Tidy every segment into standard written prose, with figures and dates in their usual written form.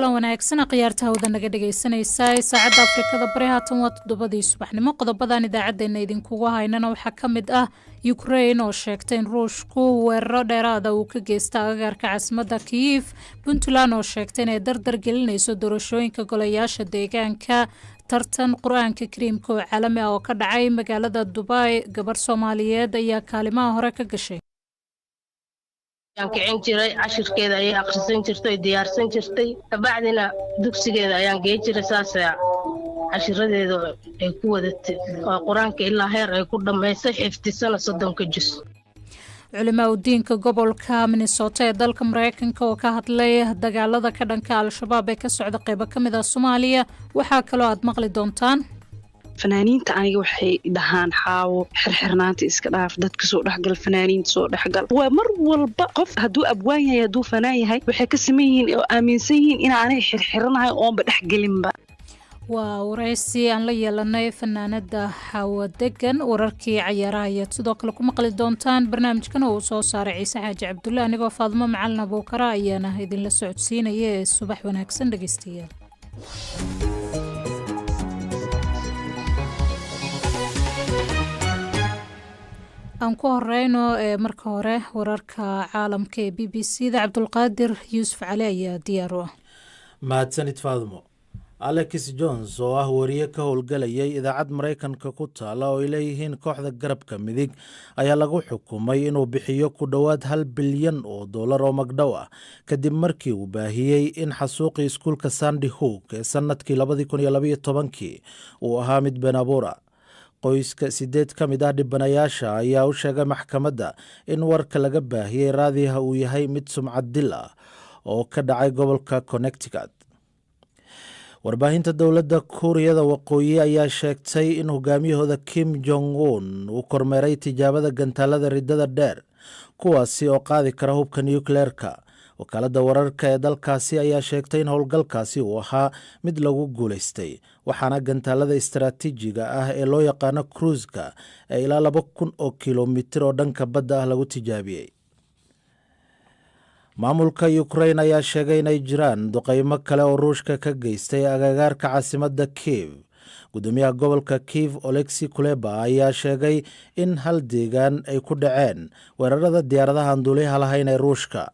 Kulan wanaagsan, khiyaarta hawda naga dhegaysanaysaa. Saacadda Afrikada Bari haatan waa 7dii subaxnimo. Qodobadan idaacaddeenna idinkugu haynana waxaa ka mid ah Ukrain oo sheegtay in Ruushku weeraro dheeraada uu ka geysta agagaarka caasimadda Kiyif, Puntland oo sheegtay inay dardar gelinayso doorashooyinka golayaasha deegaanka, tartan Qur-aanka Kariimka oo caalami ah oo ka dhacay magaalada Dubai, gabarh Soomaaliyeed ayaa kaalimaha hore ka gashay. Ayaan kicin jiray, cashirkeeda ayay akhrisan jirtay, diyaarsan jirtay, kabacdina dugsigeeda ayaan gey jiray. Saasa cashiradeeda ay ku wadatay oo Qur-aanka ilaa heer ay ku dhammaysay, xifdisana 30ka jus. Culimaa udiinka gobolka Minnesota ee dalka Mareykanka oo ka hadlay dagaalada ka dhanka Al-Shabaab ee ka socda qeybo ka mid ah Soomaaliya. Waxaa kaloo aad maqli doontaan: Fanaaniinta aniga waxay dhahaan, "Xaawo, xirxirnaanta iska dhaaf, dadka soo dhexgal, fanaaniinta soo dhexgal." Waa mar walba qof hadduu abwaan yahay, hadduu fanaan yahay, waxay ka saman yihiin oo aaminsan yihiin in aniga xirxiranahay oonba dhexgelinba. Waa waraysi aan la yeelanay fanaanada Xaawo Degan. Wararkii cayaaraha ayaad sidoo kale ku maqli doontaan barnaamijkan oo uu soo saaray Ciise Xaaji Cabdulle. Anigoo Faadmo Macalin Abuukara ayaana idinla socodsiinaya ee subax wanaagsan, dhegeystayaal. Aan ku horeyno ee marka hore wararka caalamka ee BBC da. Cabdulqaadir Yuusuf Cali ayaa diyaar u ah. Mahadsanid, Faadmo. Alex Jones oo ah wariye ka howlgalayay idaacad Maraykanka ku taala oo ay leeyihiin kooxda garabka midig ayaa lagu xukumay inuu bixiyo ku dhowaad 1 bilyan oo dollar oo magdhow ah, kadib markii uu baahiyey in xasuuqii iskuulka Sandy Hook ee sanadkii 2012kii uu ahaa mid been abuura. Qoyska sideed ka mid ah dhibanayaasha ayaa u sheegay maxkamadda in warka laga baahiyey raadiyaha uu yahay mid sumcad dil ah oo ka dhacay gobolka Connecticut. Warbaahinta dowladda Kuuriyada Waqooyi ayaa sheegtay in hogaamiyahooda Kim Jong Un uu kormeeray tijaabada gantaalada riddada dheer, kuwaasi oo qaadi kara hubka nukleerka. Wakaaladda wararka ee dalkaasi ayaa sheegtay in howlgalkaasi uu ahaa mid lagu guulaystay, waxaana gantaalada istaraatiijiga ah ee loo yaqaano cruiska ee ilaa 2000 oo kilomitir oo dhanka badda ah lagu tijaabiyey. Maamulka Ukrain ayaa sheegay inay jiraan duqeymo kale oo Ruushka ka geystay agagaarka caasimadda Kiev. Gudoomiyaha gobolka Kiev, Olexi Kuleba, ayaa sheegay in hal deegaan ay ku dhaceen weerarada diyaaradaha aan duuliyaha lahayn ee Ruushka.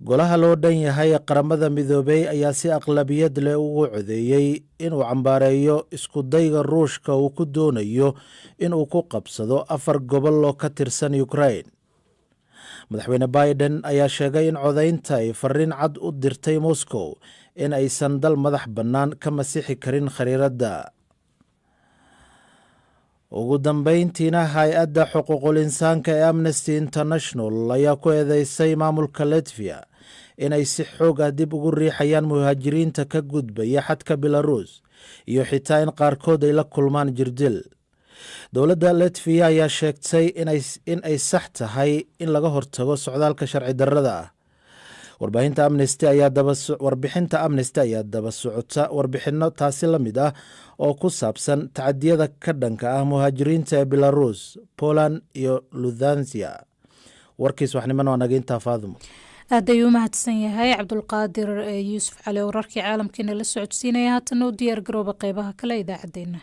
Golaha loo dhan yahay ee Qaramada Midoobey ayaa si aqlabiyad leh ugu codeeyey inuu cambaareeyo iskudayga Ruushka uu ku doonayo inuu ku qabsado afar gobol oo ka tirsan Ukrain. Madaxweyne Biden ayaa sheegay in codaynta ay fariin cad u dirtay Moscow in aysan dal madax bannaan ka masixi karin khariiradda. Ugu dambeyntiina, hay-adda xuquuqul insaanka ee Amnesty International ayaa ku eedeysay maamulka Latvia inay si xoog ah dib ugu riixayaan muhaajiriinta ka gudbaya xadka Belarus iyo xitaa in qaarkood ay la kulmaan jirdil. Dowladda Latviya ayaa sheegtay in ay sax tahay in laga hortago socdaalka sharci darrada ah. Warbaahinta Amnesty ayaa daba warbixinta Amnesty ayaa daba socota warbixinno taasi la mid ah oo ku saabsan tacadiyada ka dhanka ah muhaajiriinta ee Belarus, Poland iyo Lithuania. Warkiis waxnimana waa naga intaa, Faadimo. Aad ayuu u mahadsan yahay Cabdulqaadir Yuusuf Cali oo wararkii caalamkeena la socodsiinaya. Haatana u diyaar garooba qeybaha kale idaacaddeenna.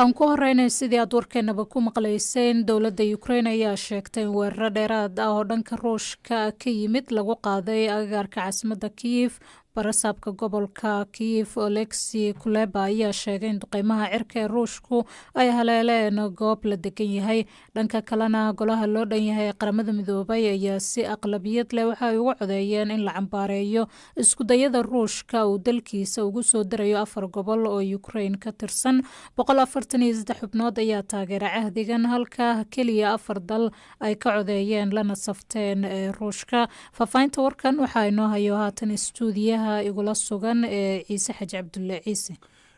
Aan ku horeynay, sidii aad warkeenaba ku maqlayseen, dowladda Ukrain ayaa sheegtay in weeraro dheeraad ah oo dhanka Ruushka ka yimid lagu qaaday agagaarka caasimadda Kiyif. Barasaabka gobolka Kiyif, Olexi Kuleba, ayaa sheegay in duqeymaha cirka ee Ruushku ay haleeleen goob la degan yahay. Dhanka kalena, golaha loo dhan yahay ee Qaramada Midoobay ayaa si aqlabiyad leh waxa ay ugu codeeyeen in la cambaareeyo iskudayada Ruushka uu dalkiisa ugu soo dirayo afar gobol oo Ukrain ka tirsan. 143 xubnood ayaa taageera cahdigan, halka keliya afar dal ay ka codeeyeen lana safteen Ruushka. Faahfaahinta warkan waxaa inoo hayo haatan istuudiyaha igula sugan ee Ciise Xaji Cabdulle Ciise.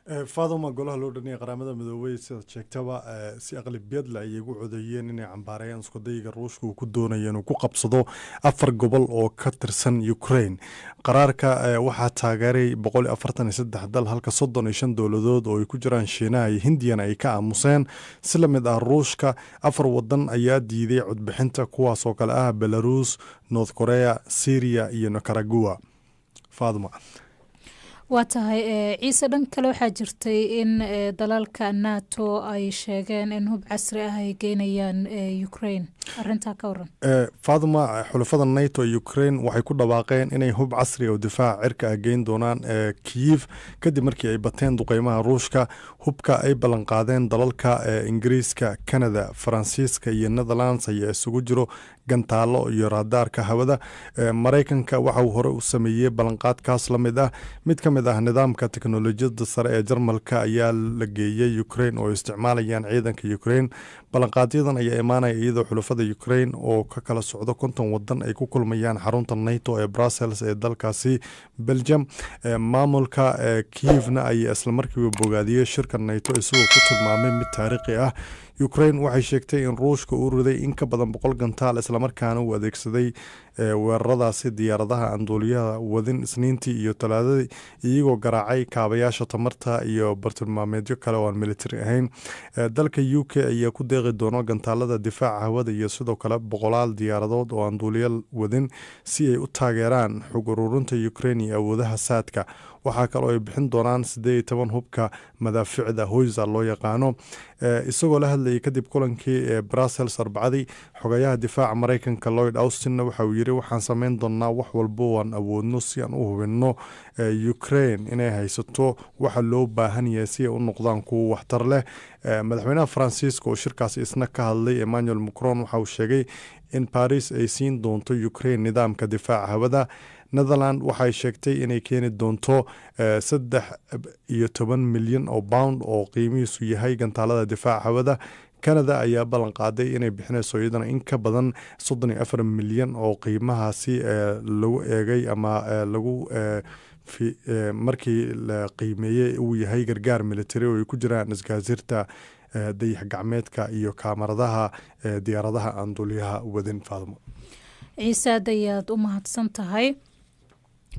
Faaduma, golaha loo dhaniyay Qaramada Midoobey, sidaad sheegtaba, si aqlabiyad leh ayay ugu codeeyeen inay cambaarayaan iskudayga Ruushka uu ku doonayo inuu ku qabsado afar gobol oo ka tirsan Ukraine. Qaraarka waxaa taageeray 143 dal, halka 35 dowladood oo ay ku jiraan Shiinaha iyo Hindiyana ay ka aamuseen. Si la mid ah Ruushka, afar wadan ayaa diiday codbixinta, kuwaas oo kale ah Belarus, North Korea, Syria iyo Nicaragua, Faaduma. Waa tahay, Ciise. Dhan kale waxaa jirtay in dalalka NATO ay sheegeen in hub casri ah ay geynayaan Ukraine. Arintaa ka waran? Faaduma, xulafada NATO ee Ukraine waxay ku dhawaaqeen inay hub casri oo difaaca cirka ah geyn doonaan Kyiv, kadib markii ay bateen duqeymaha Ruushka. Hubka ay ballanqaadeen dalalka Ingiriiska, Canada, Faransiiska iyo Netherlands ayaa isugu jiro gantaalo iyo raadaarka hawada. Maraykanka waxa uu hore u sameeyey ballanqaadkaas la mid ah. Mid ka mid ah nidaamka teknolojiyadda sare ee Jarmalka ayaa la geeyey Ukraine oo isticmaalayaan ciidanka Ukraine. Ballanqaadyadan ayaa imaanaya iyadoo xulafada Ukraine oo ka kala socdo 50 wadan ay ku kulmayaan xarunta NATO ee Brussels ee dalkaasi Belgium. Maamulka Kiivna ayaa islamarkiiba bogaadiyey shirka NATO, isagoo ku tilmaamay mid taariikhi ah. Ukraine waxay sheegtay in Ruushka uu riday in ka badan 100 gantaal, islamarkaana uu adeegsaday weeraradaasi diyaaradaha aan duuliyaha wadin Isniintii iyo Talaadadii, iyagoo garaacay kaabayaasha tamarta iyo bartilmaameedyo kale oo aan military ahayn. Dalka UK ayaa ku deeqi doono gantaalada difaaca hawada iyo sidoo kale boqolaal diyaaradood oo aan duuliya wadin, si ay u taageeraan xog ururinta Ukraine iyo awoodaha saadka. Waxaa kaloo ay bixin doonaan 18 hubka madaaficda howitzer loo yaqaano. Isagoo la hadlayay kadib kulankii ee Brussels Arbacadii, xogayaha difaaca Mareykanka Lloyd Austinna waxa uu yiri: "Waxaan sameyn doonaa wax walbo waan awoodno si aan u hubinno Ukraine inay haysato waxa loo baahan yahay si ay u noqdaan kuwo waxtar leh." Madaxweynaha Faransiiska oo shirkaasi isna ka hadlay, Emmanuel Macron, waxa uu sheegay in Paris ay siin doonto Ukraine nidaamka difaaca hawada. Netherland waxay sheegtay inay keeni doonto 13 milyan oo pound oo qiimihiisu yahay gantaalada difaaca hawada. Canada ayaa ballan qaaday inay bixinayso iyadana in ka badan 34 milyan oo qiimahaasi lagu eegay ama lagu markii la qiimeeyey uu yahay gargaar military oo ay ku jiraan isgaasirta dayax gacmeedka iyo kaamaradaha diyaaradaha aan duuliyaha wadin, Faadmo. Ciise, aad ayaad u mahadsan tahay.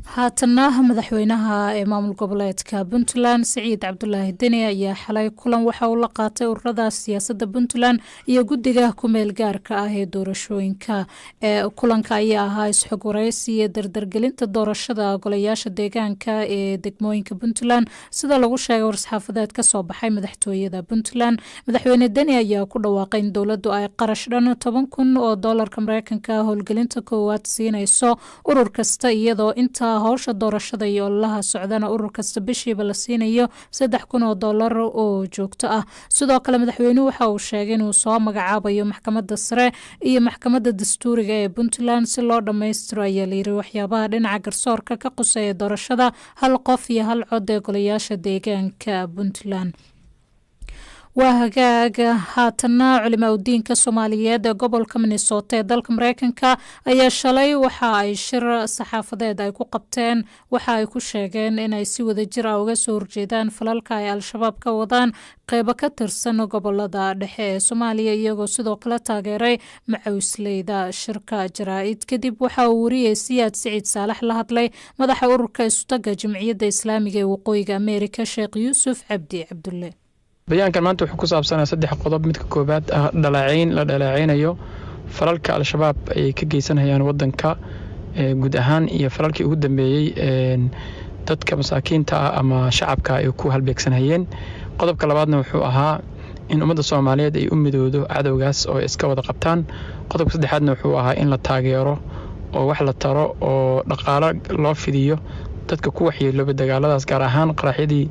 Haatana madaxweynaha ee maamul goboleedka Puntland, Siciid Cabdulaahi Deni, ayaa xalay kulan waxa uu la qaatay ururada siyaasadda Puntland iyo guddiga kumeel gaarka ah ee doorashooyinka. Kulanka ayaa ahaa isxog wareysi iyo dardargelinta doorashada golayaasha deegaanka ee degmooyinka Puntland, sida lagu sheegay war-saxaafadeed kasoo baxay madaxtooyada Puntland. Madaxweyne Deni ayaa ku dhawaaqay in dowladdu ay qarash dhan 10,000 oo doolarka Mareykanka howlgelinta koowaad siinayso urur kasta, iyadoo inta howsha doorashada iyo ololaha socdana urur kasta bishiiba la siinayo 3000 oo doolar oo joogto ah. Sidoo kale madaxweynuhu waxa uu sheegay inuu soo magacaabayo maxkamadda sare iyo maxkamadda dastuuriga ee Puntland, si loo dhammaystiro, ayaa layiri, waxyaabaha dhinaca garsoorka ka quseeya doorashada hal qof iyo hal cod ee golayaasha deegaanka Puntland. Waa hagaaga. Haatana culimaa udiinka Soomaaliyeed ee gobolka Minnesota ee dalka Mareykanka ayaa shalay waxa ay shir saxaafadeed ay ku qabteen waxa ay ku sheegeen inay si wadajir ah uga soo horjeedaan falalka ay Al-Shabaab ka wadaan qeybo ka tirsan gobolada dhexe ee Soomaaliya, iyagoo sidoo kale taageeray macawisleyda. Shirka jaraa-id kadib waxa uu wariyey Siyaad Siciid Saalax la hadlay madaxa ururka isutaga Jimciyadda Islaamiga ee Waqooyiga Ameerika, Sheekh Yuusuf Cabdi Cabdulle. Bayaankan maanta wuxuu ku saabsanaa saddex qodob. Midka koowaad ah dhaleecayn la dhaleecaynayo falalka Al-Shabaab ay ka geysanayaan wadanka guud ahaan iyo falalkii ugu dambeeyey dadka masaakiinta ah ama shacabka ay ku halbeegsanayeen. Qodobka labaadna wuxuu ahaa in ummadda Soomaaliyeed ay u midoodo cadowgaas oo ay iska wada qabtaan. Qodobka saddexaadna wuxuu ahaa in la taageero oo wax la taro oo dhaqaalo loo fidiyo dadka ku waxyeelooba dagaaladaas, gaar ahaan qaraxyadii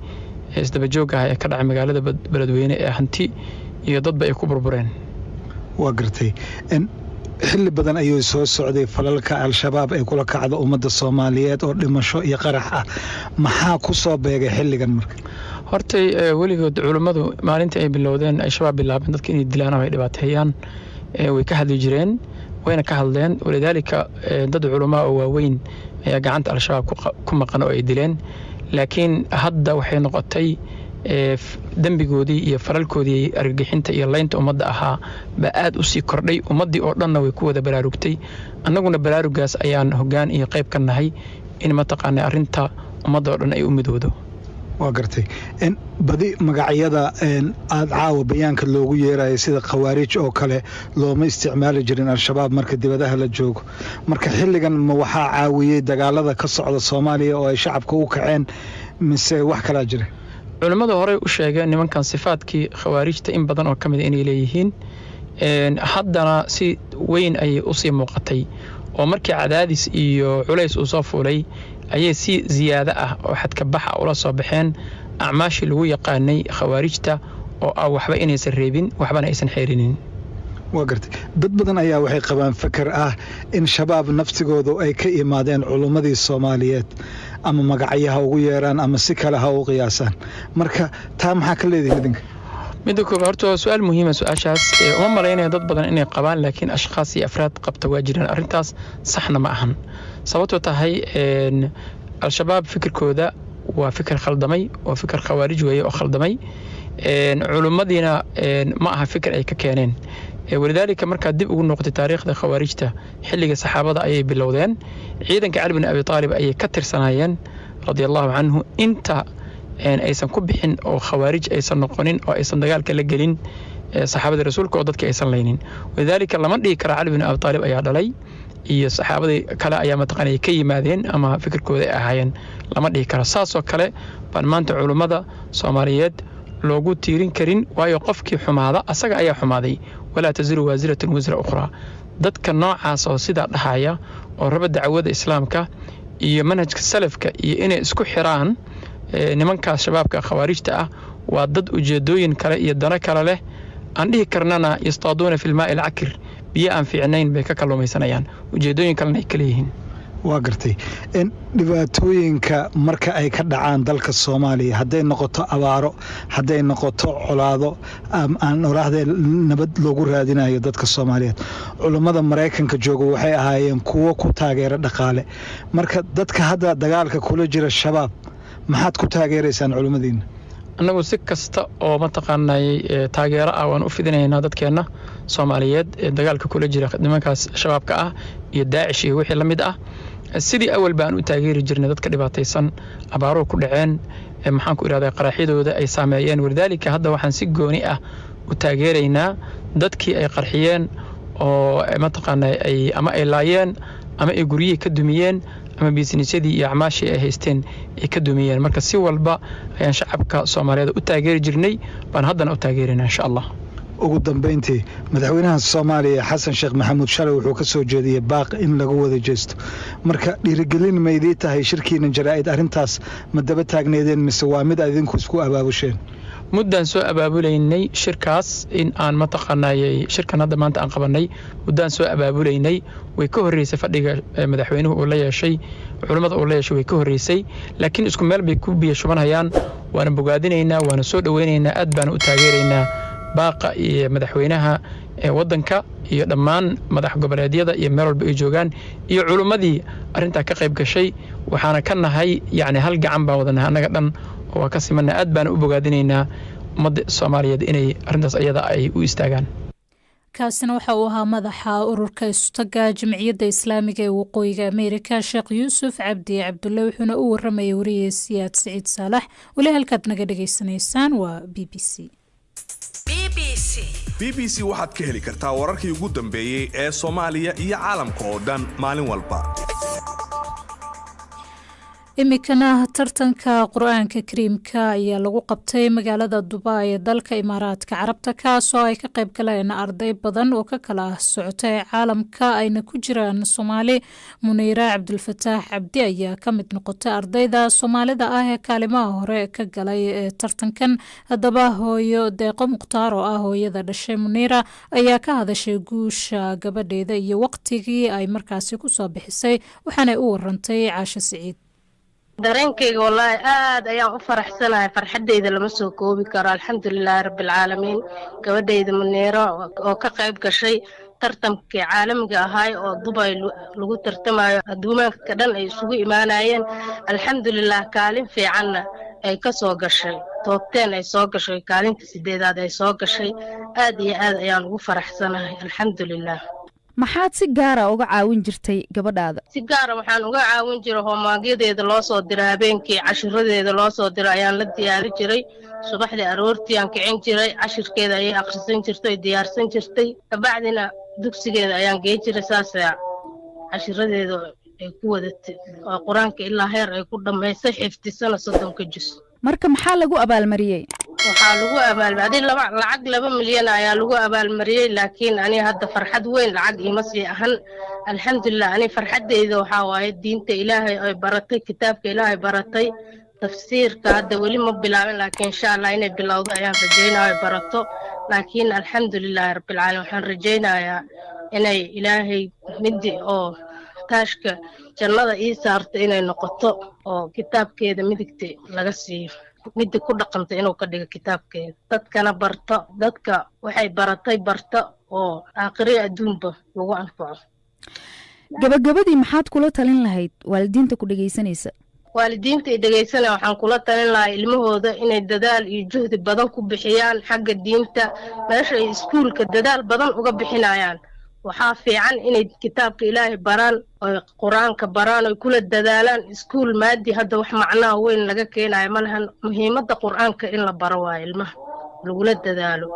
isdaba joog ah ee ka dhacay magaalada Beledweyne ee hanti iyo dadba ay ku burbureen. Waa gartay. Xilli badan ayuu soo socday falalka Al-Shabaab ay kula kacdo ummadda Soomaaliyeed oo dhimasho iyo qarax ah. Maxaa ku soo beegay xilligan marka? Hortay weligood culummadu maalintii ay bilowdeen Al-Shabaab bilaabeen dadka inay dilaan ama ay dhibaateeyaan way ka hadli jireen, wayna ka hadleen. Walidaalika dad culamaa oo waaweyn ayaa gacanta Al-Shabaab ku maqan oo ay dileen, laakiin hadda waxay noqotay Dembigoodii iyo falalkoodii argagixinta iyo laynta ummadda ahaa baa aad u sii kordhay. Ummaddii oo dhanna way ku wada baraarugtay. Annaguna baraarugaas ayaan hoggaan iyo qayb ka nahay in mataqaana arrinta ummadda oo dhan ay u midowdo. Waa gartay. Badi magacyada aada caawa bayaanka loogu yeerayo sida Khawaarij oo kale looma isticmaali jirin Al-Shabaab marka dibadaha la joogo. Marka xilligan ma waxaa caawiyey dagaalada ka socda Soomaaliya oo ay shacabka u kaceen, mise wax kalaa jira? Culimmadu horey u sheegeen nimankan sifaadkii khawaarijta in badan oo ka mid inay leeyihiin. Haddana si weyn ayay usii muuqatay, oo markii cadaadis iyo culays uu soo fuulay ayay si ziyaado ah oo xadka bax ah ula soo baxeen acmaashii lagu yaqaanay khawaarijta, oo ah waxba inaysan reebin, waxbana aysan xeerinin. Waa gartay. Dad badan ayaa waxay qabaan fakar ah in Shabaab naftigoodu ay ka imaadeen culummadii Soomaaliyeed, ama magacyo ha ugu yeeraan ama si kale ha u qiyaasaan. Marka taa maxaa ka leedihin idinka? Midda koobaad, horta waa su-aal muhiima su-aashaas. Uma malaynaya dad badan inay qabaan, laakiin ashkhaas iyo afraad qabta waa jiraan. Arrintaas saxna ma ahan, sababtoo tahay Al-Shabaab fikirkooda waa fikir khaldamay oo fikir khawaarij weeye oo khaldamay. Culummadiina ma aha fikir ay ka keeneen. Walidaalika, markaad dib ugu noqotay taariikhda khawaarijta, xilliga saxaabada ayay bilowdeen. Ciidanka Cali bin Abi Aalib ayay ka tirsanaayeen, radia Allahu canhu, inta aysan ku bixin oo khawaarij aysan noqonin oo aysan dagaalka la gelin saxaabadii rasuulka oo dadka aysan laynin. Walidaalika, lama dhihi kara Cali bin Abi Aalib ayaa dhalay iyo saxaabadii kale ayaa mataqaanay ka yimaadeen ama fikirkooda ay ahaayeen, lama dhihi karo. Saasoo kale baan maanta culummada Soomaaliyeed loogu tiirin karin, waayo qofkii xumaada asaga ayaa xumaaday. Walaa taziru waasiratun wisra ukhraa. Dadka noocaas oo sidaa dhahaya oo raba dacwada Islaamka iyo manhajka salafka iyo inay isku xiraan nimankaas shabaabka khawaarijta ah, waa dad ujeedooyin kale iyo dano kale leh. Aan dhihi karnana yastaaduuna fi lmaai alcakir, biyo aan fiicnayn bay ka kalluumaysanayaan, ujeedooyin kalena ay kala yihiin. Waa gartay. Dhibaatooyinka marka ay ka dhacaan dalka Soomaaliya, hadday noqoto abaaro, hadday noqoto colaado aan olaahdee nabad loogu raadinayo dadka Soomaaliyeed, culummada Maraykanka jooga waxay ahaayeen kuwo ku taageera dhaqaale. Marka dadka hadda dagaalka kula jira Shabaab, maxaad ku taageeraysaan culimmadiina? Annagu si kasta oo mataqaanay taageero ah waan u fidinaynaa dadkeenna Soomaaliyeed ee dagaalka kula jira nimankaas shabaabka ah iyo Daacish iyo wixii la mid ah, sidii awal baan u taageeri jirnay dadka dhibaataysan, abaaruhu ku dhaceen, maxaan ku idhahdaa, qaraaxyadooda ay saameeyeen. Walidaalika, hadda waxaan si gooni ah u taageeraynaa dadkii ay qarxiyeen oo mataqaanaa ay ama ay laayeen ama ay guryihii ka dumiyeen ama biisnisyadii iyo acmaashii ay haysteen ay ka dumiyeen. Marka si walba ayaan shacabka Soomaaliyeed u taageeri jirnay baan haddana u taageeraynaa, insha Allah. Ugu dambeyntii, madaxweynaha Soomaaliya Xasan Sheekh Maxamuud shalay wuxuu ka soo jeediyey baaq in lagu wada jeesto. Marka dhiirigelin maydii tahay shirkiina jaraa'id? Arrintaas ma daba taagneedeen mise waa mid aad idinku isku abaabusheen? Muddaan soo abaabulaynay shirkaas in aan mataqaanayay shirkan hadda maanta aan qabanay muddaan soo abaabulaynay. Way ka horreysay fadhiga madaxweynuhu uu la yeeshay culummada uu la yeeshay, way ka horreysay, laakiin isku meel bay ku biyo shubanayaan. Waana bogaadinaynaa, waana soo dhoweynaynaa, aad baana u taageeraynaa baaqa iyo madaxweynaha ee waddanka iyo dhammaan madax goboleedyada iyo meel walba ay joogaan iyo culummadii arrintaa ka qayb gashay. Waxaana ka nahay yacni hal gacan baan wadanahay annaga dhan oo waa ka simana. Aad baana u bogaadinaynaa ummadda Soomaaliyeed inay arrintaas ayada ay u istaagaan. Kaasina waxa uu ahaa madaxa ururka isutaga Jamciyadda Islaamiga ee Waqooyiga Ameerika, Sheekh Yuusuf Cabdi Cabdulle, wuxuuna u waramayay wariyey Siyaad Siciid Saalax. Weli halkaad naga dhageysanaysaan waa BBC. BBC waxaad ka heli kartaa wararkii ugu dambeeyey ee Soomaaliya iyo caalamka oo dhan maalin walba. Iminkana tartanka Qur-aanka Kariimka ayaa lagu qabtay magaalada Dubai ee dalka Imaaraadka Carabta, kaasoo ay ka qayb galeen arday badan oo ka kala socotay caalamka, ayna ku jiraan Soomaali. Muniira Cabdulfataax Cabdi ayaa ka mid noqotay ardayda Soomaalida ah ee kaalimaha hore ka galay ee tartankan. Haddaba hooyo Deeqo Mukhtaar oo ah hooyada dhashay Muniira ayaa ka hadashay guusha gabadheeda iyo waqtigii ay markaasi kusoo bixisay, waxaanay u warantay Caashe Siciid. Dareenkayga wallaahi aad ayaan u faraxsanahay, farxaddayda lama soo koobi karo. Alxamdulilaahi Rabbilcaalamiin. Gabadhayda Muniiro oo ka qayb gashay tartankii caalamiga ahaay oo Dubay lagu tartamayo, adduumaanka dhan ay isugu imaanayeen, alxamdulilah, kaalin fiicanna ay ka soo gashay. Top 10 ay soo gashay, kaalinta 8aad ay soo gashay. Aad iyo aad ayaan ugu faraxsanahay, alxamdulilah. Maxaad si gaara uga caawin jirtay gabadhaada? Si gaara waxaan uga caawin jiray homeworkyadeeda loo soo diro habeenkii, cashiradeeda loo soo diro ayaan la diyaari jiray. Subaxdii aroortii aan kicin jiray, cashirkeeda ayay akhrisan jirtay, diyaarsan jirtay, kabacdina dugsigeeda ayaan gee jiray. Saasa cashiradeeda ay ku wadatay oo Qur-aanka ilaa heer ay ku dhammaysay, xifdisana 30ka jus. Marka maxaa lagu abaalmariyey? Waxaa lagu abaalmariyey adi laba lacag 2 milyan ayaa lagu abaalmariyey, laakiin ani hadda farxad weyn lacag iima sii ahan, alxamdulilah. Ani farxaddeyda waxaa waaye diinta Ilaahay ay baratay, kitaabka Ilaahay baratay. Tafsiirka hadda weli ma bilaabin, laakiin insha Allah inay bilowdo ayaan rajaynaya, ay barato. Laakiin alxamdulilaahi rabbilcaalamiin, waxaan rajaynayaa inay Ilaahay midi oo taashka jannada ii saarto inay noqoto, oo kitaabkeeda midigta laga siiyo, midda ku dhaqanta inuu ka dhigo kitaabkeeda, dadkana barto, dadka waxay baratay barto, oo aakhiriya adduunba lagu anfaco. Gabagabadii, maxaad kula talin lahayd waalidiinta ku dhegaysanaysa? Waalidiinta i dhegaysanaya waxaan kula talin lahaa ilmahooda inay dadaal iyo juhdi badan ku bixiyaan xagga diinta. Meesha ay iskuulka dadaal badan uga bixinayaan, waxaa fiican inay kitaabka Ilaahay baraan, oy Qur-aanka baraan, oy kula dadaalaan. Iskuul maadi hadda wax macnaha weyn laga keenayo ma lahan. Muhiimadda Qur-aanka in la baro waayo, ilmaha lagula dadaalo.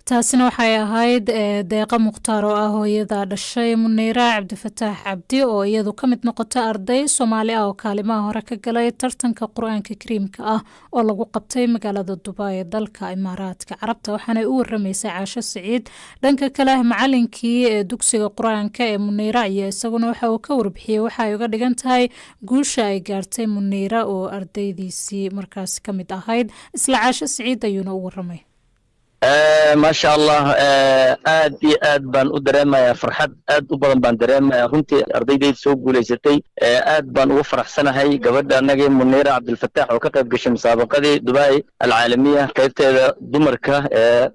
Taasina waxay ahayd Deeqa Mukhtaar oo ah hooyada dhashay Muniira Cabdifataax Cabdi, oo iyadu ka mid noqota arday Soomaali ah oo kaalimaha hore ka galay tartanka Qur-aanka Kariimka ah oo lagu qabtay magaalada Dubai ee dalka Imaaraadka Carabta. Waxaanay u waramaysay Caasho Siciid. Dhanka kale, macalinkii ee dugsiga Qur-aanka ee Muniira iyo isaguna waxa uu ka warbixiyey waxa ay uga dhigan tahay guusha ay gaartay Muniira oo ardaydiisii markaasi ka mid ahayd. Isla Caasho Siciid ayuuna u waramay. Maasha Allah, aad iyo aad baan u dareemayaa, farxad aad u badan baan dareemayaa runtii. Ardaydayda soo guulaysatay aad baan ugu faraxsanahay. Gabadha anagii Muniira Cabdilfataax oo ka qayb gashay musaabaqadii Dubai Alcaalamiya, qaybteeda dumarka ee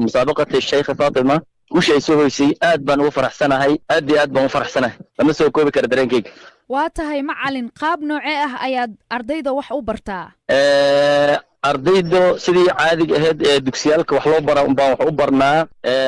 musaabaqati Sheikha Faatima, guusha ay soo hoysay aad baan ugu faraxsanahay, aad iyo aad baan u faraxsanahay, lama soo koobi kara dareenkeyga. Waa tahay macalin, qaab noocee ah ayaad ardayda wax u bartaa? Ardayda sidii caadiga ahayd ee dugsiyaalka wax loo bara unbaan wax u barnaa.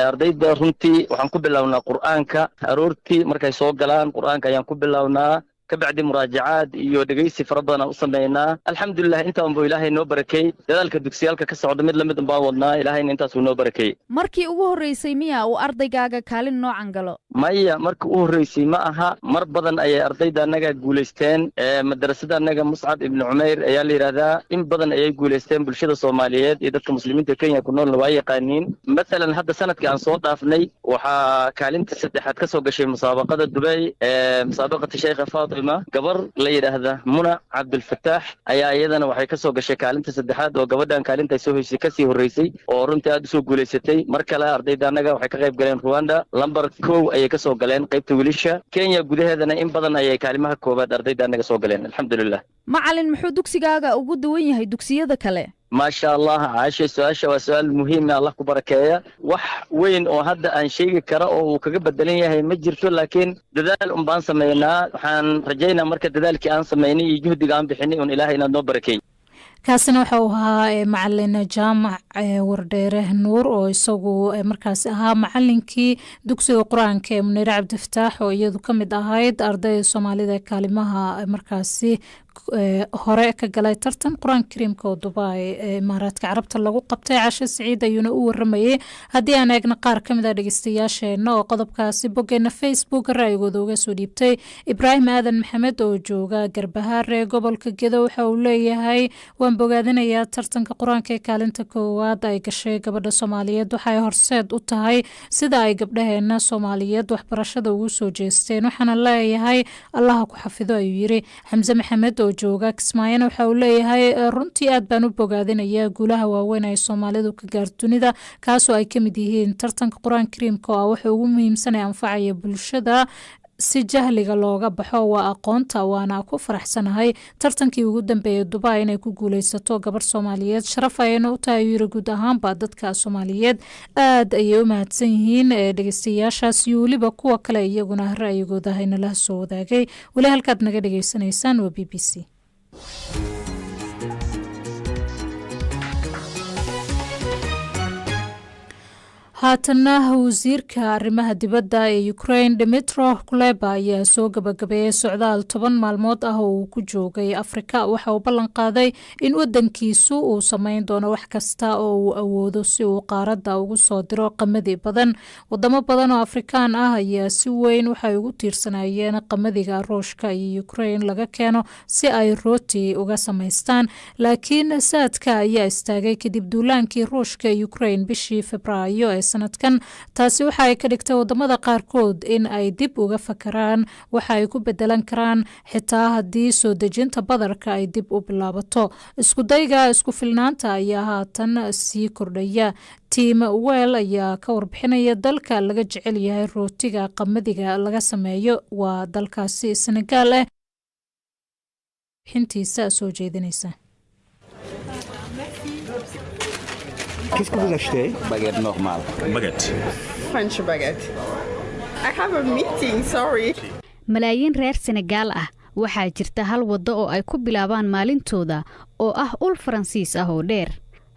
Ardayda runtii waxaan ku bilownaa Qur'aanka. Aroortii markay soo galaan Qur'aanka ayaan ku bilownaa, kabacdi muraajacaad iyo dhegaysi fara badan aan u sameynaa. Alxamdulilah, intaan buu Ilaahay noo barakeey. Dadaalka dugsiyaalka ka socda mid lamid unbaan wadnaa, Ilaahayna intaasuu noo barakeeyey. Markii ugu horreysay miya uu ardaygaaga kaalin noocan galo? Maya, markii u horreysay ma aha. Mar badan ayay ardayda annaga guulaysteen. Madrasada annaga Muscab Ibnu Cumayr ayaa la yidhahdaa. In badan ayay guulaysteen, bulshada Soomaaliyeed iyo dadka Muslimiinta Kenya ku noolna waa yaqaaniin. Masalan, hadda sanadkii aan soo dhaafnay waxaa kaalinta saddexaad ka soo gashay musaabaqada Dubay ee musaabaqata Sheekha Faatima, gabar la yidhaahda Muna Cabdilfataax ayaa iyadana waxay ka soo gashay kaalinta saddexaad, oo gabadhan kaalinta ay soo hoysay kasii horreysay, oo runtii aad usoo guulaysatay. Mar kale ardayda annaga waxay ka qayb galeen Rwanda, lambar 1 ayay kasoo galeen qaybta wiilasha. Kenya gudaheedana in badan ayay kaalimaha koowaad ardayda annaga soo galeen, alxamdulilah. Macalin, muxuu dugsigaaga ugu duwan yahay dugsiyada kale? Maasha Allah, Caashe, su-aasha waa su-aal muhiima, Allah ku barakeeya. Wax weyn oo hadda aan sheegi kara oo uu kaga bedelan yahay ma jirto, laakiin dadaal un baan sameynaa. Waxaan rajaynaa marka dadaalkii aan sameynay iyo juhdiga aan bixinay un Ilahay inaad noo barakeey. Kaasina waxa uu ahaa macalin Jaamac Wardheere Nuur, oo isagu markaasi ahaa macalinkii dugsiga Qur-aanka ee Muniire Cabdifataax, oo iyadu ka mid ahayd ardayda Soomaalida kaalimaha markaasi hore ka galay tartan Qur-aanka Kariimka oo Dubai ee Imaaraadka Carabta lagu qabtay. Casho Siciid ayuuna u waramayey. Haddii aan eegna qaar kamid a dhegeystayaasheena oo qodobkaasi boggeena Facebook ra'yigooda uga soo dhiibtay, Ibraahim Aadan Maxamed oo jooga Garbahaare, gobolka Gedo, waxa uu leeyahay: "Waan bogaadinayaa tartanka Qur-aanka ee kaalinta koowaad ay gashay gabadha Soomaaliyeed. Waxay horseed u tahay sida ay gabdhaheena Soomaaliyeed waxbarashada ugu soo jeesteen, waxaana leeyahay Allaha ku xafido," ayuu yiri. Xamse Maxamed oo jooga Kismaayana waxa uu leeyahay: "Runtii aad baan u bogaadinayaa guulaha waaweyn ay Soomaalidu ka gaarto dunida, kaasoo ay kamid yihiin tartanka Qur-aanka Kariimka oo ah waxa ugu muhiimsan ee anfacaya bulshada si jahliga looga baxo waa aqoonta. Waana ku faraxsanahay tartankii ugu dambeeyay Dubai inay ku guuleysato gabarh Soomaaliyeed. Sharaf ayayna u tahay," yiri, "guud ahaanba dadka Soomaaliyeed." Aad ayay u mahadsan yihiin dhegeystayaashaas iyo weliba kuwa kale iyaguna ra'yigooda haynala soo wadaagay. Weli halkaad naga dhegeysanaysaan waa BBC. Haatanna wasiirka arrimaha dibadda ee Ukraine Dmitro Kuleba ayaa soo gabagabeeyey socdaal 10 maalmood ah oo uu ku joogay Afrika. Waxa uu ballan qaaday in wadankiisu uu sameyn doono wax kasta oo uu awoodo si uu qaaradda ugu soo diro qamadi badan. Wadamo badan oo Afrikaan ah ayaa si weyn waxay ugu tiirsanayeen qamadiga Ruushka iyo Ukraine laga keeno si ay rooti uga samaystaan, laakiin saadka ayaa istaagay kadib duulaankii Ruushka ee Ukraine bishii Febraayo ee sanadkan. Taasi waxa ay ka dhigtay wadamada qaarkood in ay dib uga fakaraan waxa ay ku bedelan karaan, xitaa haddii soo dejinta badarka ay dib u bilaabato. Iskudayga isku filnaanta ayaa haatan sii kordhaya. Tim Well ayaa ka warbixinaya. Dalka laga jecel yahay rootiga qamadiga laga sameeyo waa dalkaasi Senegaal eh xintiisa soo jeedinaysa. Qu'est-ce que vous achetez? Baguette normale. Baguette. French baguette. I have a meeting, sorry. Malaayiin reer Senegaal ah waxaa jirta hal waddo oo ay ku bilaabaan maalintooda, oo ah ul Faransiis ah oo dheer.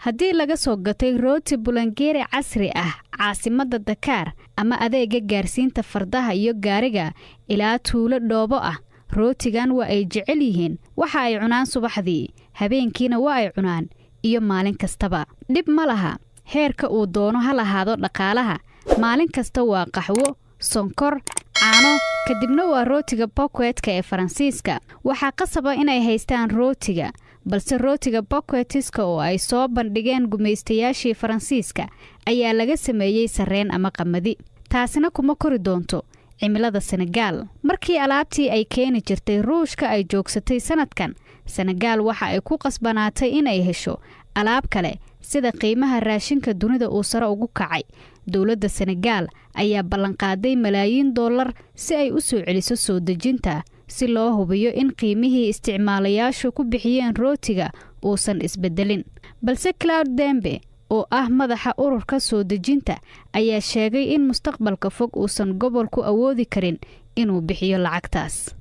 Haddii laga soo gatay rooti bulangeri casri ah caasimadda Dakaar ama adeega gaarsiinta fardaha iyo gaariga ilaa tuulo dhoobo ah, rootigan waa ay jecel yihiin. Waxa ay cunaan subaxdii, habeenkiina waa ay cunaan iyo maalin kastaba. Dhib ma laha heerka uu doono ha lahaado dhaqaalaha. Maalin kasta waa qaxwo, sonkor, caano, kadibna waa rootiga bokwetka ee Faransiiska. Waxaa qasaba inay haystaan rootiga, balse rootiga bokwetiska oo ay soo bandhigeen gumaystayaashii Faransiiska ayaa laga sameeyey sarreen ama qamadi, taasina kuma kori doonto cimilada Senegaal. Markii alaabtii ay keeni jirtay Ruushka ay joogsatay sanadkan, Senegaal waxa ay ku qasbanaatay inay hesho alaab kale sida qiimaha raashinka dunida uu sare ugu kacay. Dowladda Senegaal ayaa ballanqaaday malaayiin dollar si ay u soo celiso soo dejinta, si loo hubiyo in qiimihii isticmaalayaashu ku bixiyeen rootiga uusan isbedelin. Balse Cloud Dembe oo ah madaxa ururka soo dejinta ayaa sheegay in mustaqbalka fog uusan gobolku awoodi karin inuu bixiyo lacagtaas.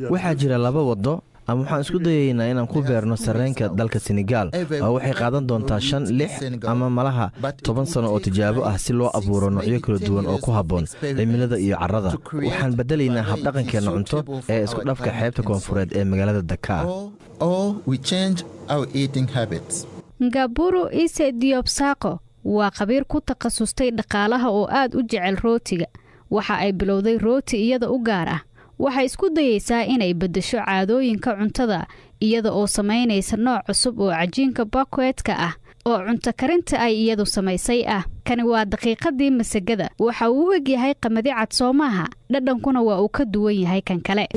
Waxaa jira laba waddo: ama waxaan isku dayaynaa inaan ku beerno sarreenka dalka Senegaal, oo waxay qaadan doontaa 5, 6 ama malaha 10 sano oo tijaabo ah si loo abuuro noocyo kala duwan oo ku habboon cimilada iyo carrada. Waxaan beddelaynaa habdhaqankeenna cunto ee isku dhafka xeebta koonfureed ee magaalada Dakaar. Ngaburu Ise Diobsaqo waa khabiir ku takhasustay dhaqaalaha oo aad u jecel rootiga. Waxa ay bilowday rooti iyada u gaar ah. Waxay isku dayeysaa inay beddesho caadooyinka cuntada iyada oo samaynaysa nooc cusub oo cajiinka bakwetka ah oo cunto karinta ay iyadu samaysay ah. Kani waa daqiiqadii masagada. Waxa uu u egyahay qamadi cad, soo maaha? Dhadhankuna waa uu ka duwan yahay kan kale.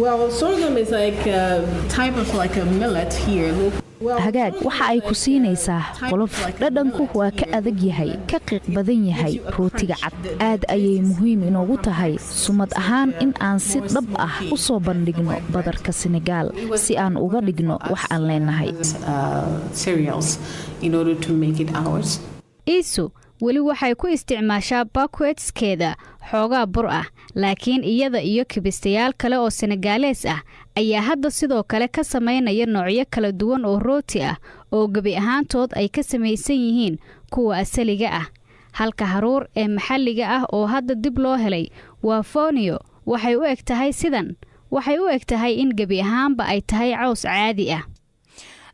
Hagaag, waxa ay ku siinaysaa qolof. Dhadhanku waa ka adag yahay, ka qiiq badan yahay rootiga cad. Aad ayay muhiim inoogu tahay sumad ahaan in aan si dhab ah u soo bandhigno badarka Senegaal si aan uga dhigno wax aan leenahay. Iisu weli waxay ku isticmaashaa bakwetskeeda xoogaa bur ah, laakiin iyada iyo kibistayaal kale oo Senegaalees ah ayaa hadda sidoo kale ka samaynaya noocyo kala duwan oo rooti ah oo gebi ahaantood ay ka samaysan yihiin kuwa asaliga ah. Halka haruur ee maxalliga ah oo hadda dib loo helay waa fonio. Waxay u eg tahay sidan. Waxay u eg tahay in gebi ahaanba ay tahay caws caadi ah.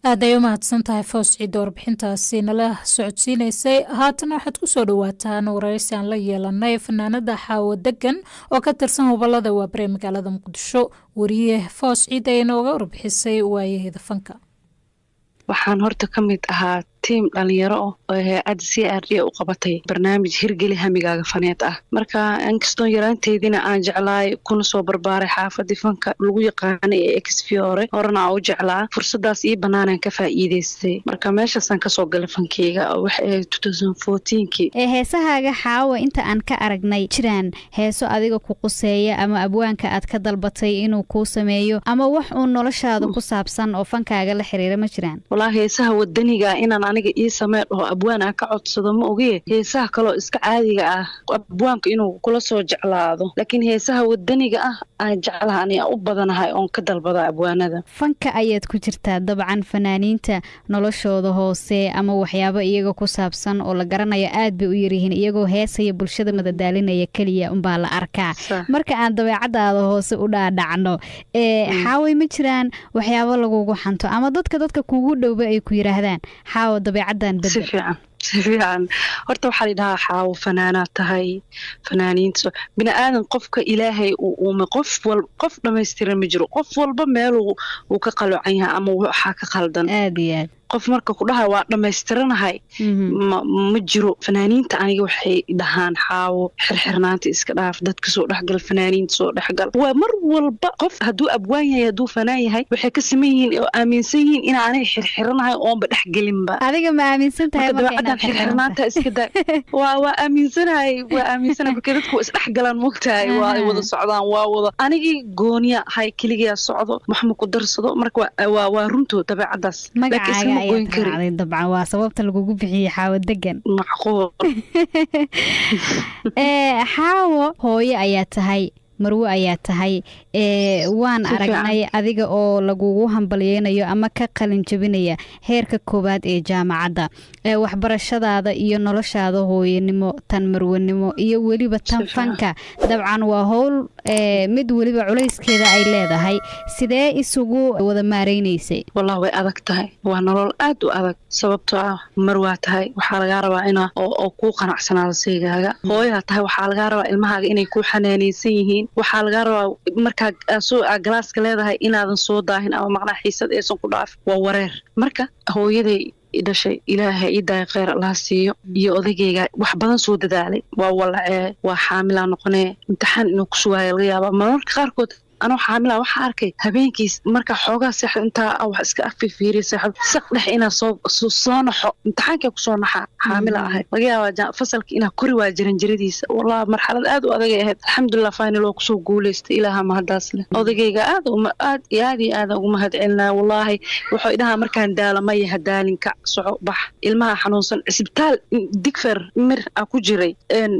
Aad ay u mahadsan tahay Foos Ciidda warbixintaasi nala socodsiinaysay. Haatan waxaad ku soo dhawaataan waraysi aan la yeelanay fanaanada Xaawo Degan oo ka tirsan Hubalada Waabare magaalada Muqdisho. Wariye Foos Ciid ayaa inooga warbixisay waayaheeda fanka. Waxaan horta ka mid ahaa tiim dhalinyaro ah oo hay-adda CRD u qabatay barnaamij hirgeli hamigaaga faneed ah. Marka inkastoo yaraanteydina aan jeclaay kuna soo barbaaray xaafadii fanka lagu yaqaanay ee Exfiore, horena aan u jeclaa, fursadaas ii banaanaan ka faa'iidaystay. Marka meeshaasaan kasoo galay fankeyga, waxay ahayd 2014kii. Ee heesahaaga, Xaawa, inta aan ka aragnay, jiraan heeso adiga ku quseeya ama abwaanka aad ka dalbatay inuu kuu sameeyo ama wax uun noloshaada ku saabsan oo fankaaga la xiriira, ma jiraan? Walaa, heesaha wadaniga inaan Aniga ii samee dhaho, abwaan aan ka codsado ma ogiye. Heesaha kaloo iska caadiga ah abwaanka inuu kula soo jeclaado, laakiin heesaha wadaniga ah aan jeclaha aniga u badanahay oon ka dalbada abwaanada. Fanka ayaad ku jirtaa. Dabcan fanaaniinta noloshooda hoose ama waxyaabo iyaga ku saabsan oo la garanayo aad bay u yaryihiin. Iyagoo heesaya, bulshada madadaalinaya keliya unbaa la arkaa. Marka aan dabeecadaada hoose u dhaadhacno, Xaaway, ma jiraan waxyaabo lagugu xanto ama dadka kugu dhowba ay ku yiraahdaan, "Xaawo, dabeecadan Si bedel"? fiican, si fiican. Horta waxaa la yidhahaa, "Xaawo, fanaanaad tahay, fanaaniinta." Bini aadan qofka Ilaahay uu uumay, qof wal qof dhammaystiran ma jiro. Qof walba meeluu uu ka qaloocan yahay ama waxaa ka qaldan. Aad iyo aad. Qof marka ku dhaha waa dhammaystiranahay ma jiro. Fanaaniinta aniga waxay dhahaan, "Xaawo, xirxirnaanta iska dhaaf, dadka soo dhexgal, fanaaniinta soo dhexgal." Waa mar walba qof hadduu abwaan yahay, hadduu fanaan yahay, waxay ka siman yihiin oo aaminsan yihiin in aniga xirxiranahay oonba dhexgelinba. Adiga ma aaminsan tahay marka marka dabeecaddan inaad xirxirnaanta iska daa. Waa aaminsanahay, waa aaminsanahay. Marka dadku waa isdhexgalaan, mogtahay, waa ay wada socdaan, waa wada anigii gooniya hay, keligiyaa socdo, wax ma ku darsado. Marka waa runtood dabeecaddaas, laakiin Magacaaga iskama goyn ayaad kari. raacday. Dabcan waa sababta lagugu bixiyey Xaawo Degan. Macquul. Xaawo, hooyo ayaa tahay, marwe ayaa tahay. Waan Si fiican. aragnay adiga oo lagugu hambalyeynayo ama ka qalin jabinaya heerka koowaad ee jaamacadda. Waxbarashadaada iyo noloshaada hooyanimo, tan marwenimo iyo weliba tan Si fiican. fanka, dabcan waa howl mid weliba culayskeeda ay leedahay. Sidee isugu wada maareynaysay? Wallah, way adag tahay, waa nolol aad u adag, sababtoo ah mar waa tahay waxaa lagaa rabaa inaa oo kuu qanacsanaado saygaaga. Hooyaa tahay, waxaa lagaa rabaa ilmahaaga inay kuu xanaanaysan yihiin. Waxaa lagaa rabaa markaa soo aa galaaska leedahay inaadan soo daahin ama maqnaa xiisad aysan ku dhaafin. Waa wareer. Marka hooyaday i dhashay, Ilaahay ii daaya, kheyr Allaha siiyo, iyo odagayga wax badan soo dadaalay. Waa walacee, waa xaamilaa noqonee, imtixaan inuu ku sugaayo laga yaabaa. Mararka qaarkood anoo xaamila waxaa arkay habeenkiis marka xoogaa seexdo, intaa wax iska afifiiriya, seexdo, saq dhex inaa soo naxo, imtixaankii kusoo naxaa. Xaamila ahay, laga yaabaa fasalka inaa kori waa jaranjaradiisa. Wallahi, marxalad aad u adagay ahayd. Alxamdulilah, final oo kusoo guuleystay, Ilaaha mahadaas leh. Odagayga aad aad iyo aad iyo aad ugu mahad celinaya. Wallaahi, wuxuu idhahaa markaan daala, "Maya, ha daalin, kac, soco, bax." Ilmaha xanuunsan, cisbitaal Digfer mir a ku jiray,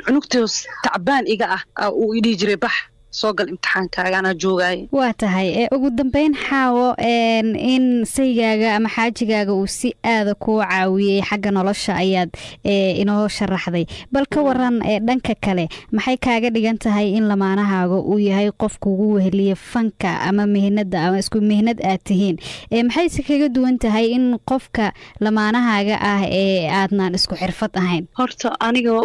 cunugtoos tacbaan iga ah, uu idhihi jiray, "Bax, soo gal imtixaankaaga, anaa joogaaye." Waa tahay. Ugu dambeyn, Xaawo, in saygaaga ama xaajigaaga uu si aada kuu caawiyey xagga nolosha ayaad inoo sharaxday. Bal ka waran dhanka kale, maxay kaaga dhigan tahay in lamaanahaaga uu yahay qof kugu weheliya fanka ama mihnada ama isku mihnad aad tihiin? Maxayse kaga duwan tahay in qofka lamaanahaaga ah ee aadnaan isku xirfad ahayn? Horta aniga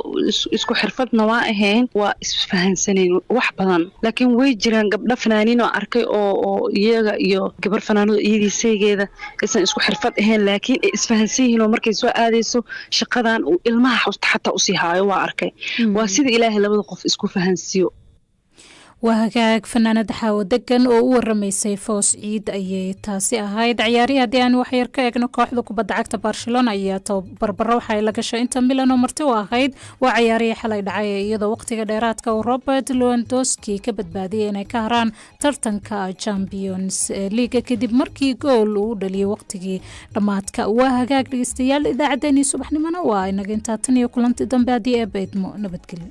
isku xirfadna waa ahayn, waa isfahansanayn wax badan, laakiin way jiraan gabdho fanaaniin oo arkay oo iyaga iyo gabar fanaanado iyadii saygeeda aysan isku xirfad ahayn, laakiin ay isfahansan yihiin oo markay soo aadayso shaqadan uu ilmaha xataa usii haayo, waa arkay. Waa sida Ilaahay labada qof isku fahansiiyo. Waa hagaag. Fanaanada Xaawo Degan oo u waramaysay Foos Ciid ayay taasi ahayd. Ciyaarihii haddii aan waxyar ka eegno, kooxda kubadda cagta Barcelona ayaa tabarbaro waxay la gashay Inter Milan oo marti u ahayd. Waa ciyaarihii xalay dhacay, iyadoo waqtiga dheeraadka uu Robert Lewandowski ka badbaadiyay inay ka haraan tartanka Champions League kadib markii gool uu u dhaliyay waqtigii dhammaadka. Waa hagaag, dhegeystayaal, idaacaddeenii subaxnimona waa inaga intaa. Tan iyo kulanti dambe, haddii Eebbe idmo, nabadgelyo.